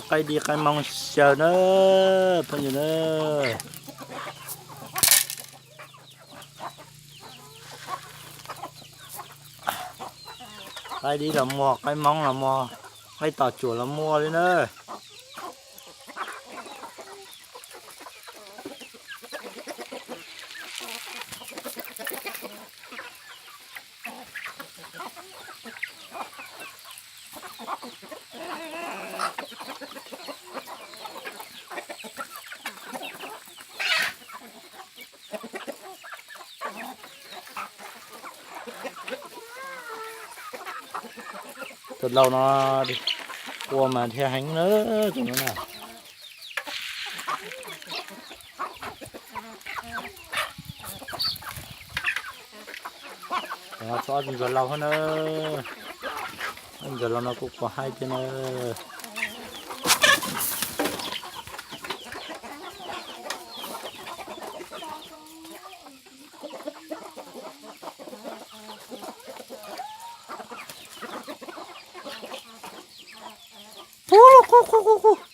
Qaib dib qaib moob xyaw na, phooj ywg na. Qaib dib los muaj, qaib moob los muaj, qaib tom tsuam los muaj li na. Tus laus no qua mas dhia heev na, tus no na. Txog ob tug ntsuag laus na, ob tug ntsuag laus no kuj qua haib thiab na. Qub qub qub qub qub.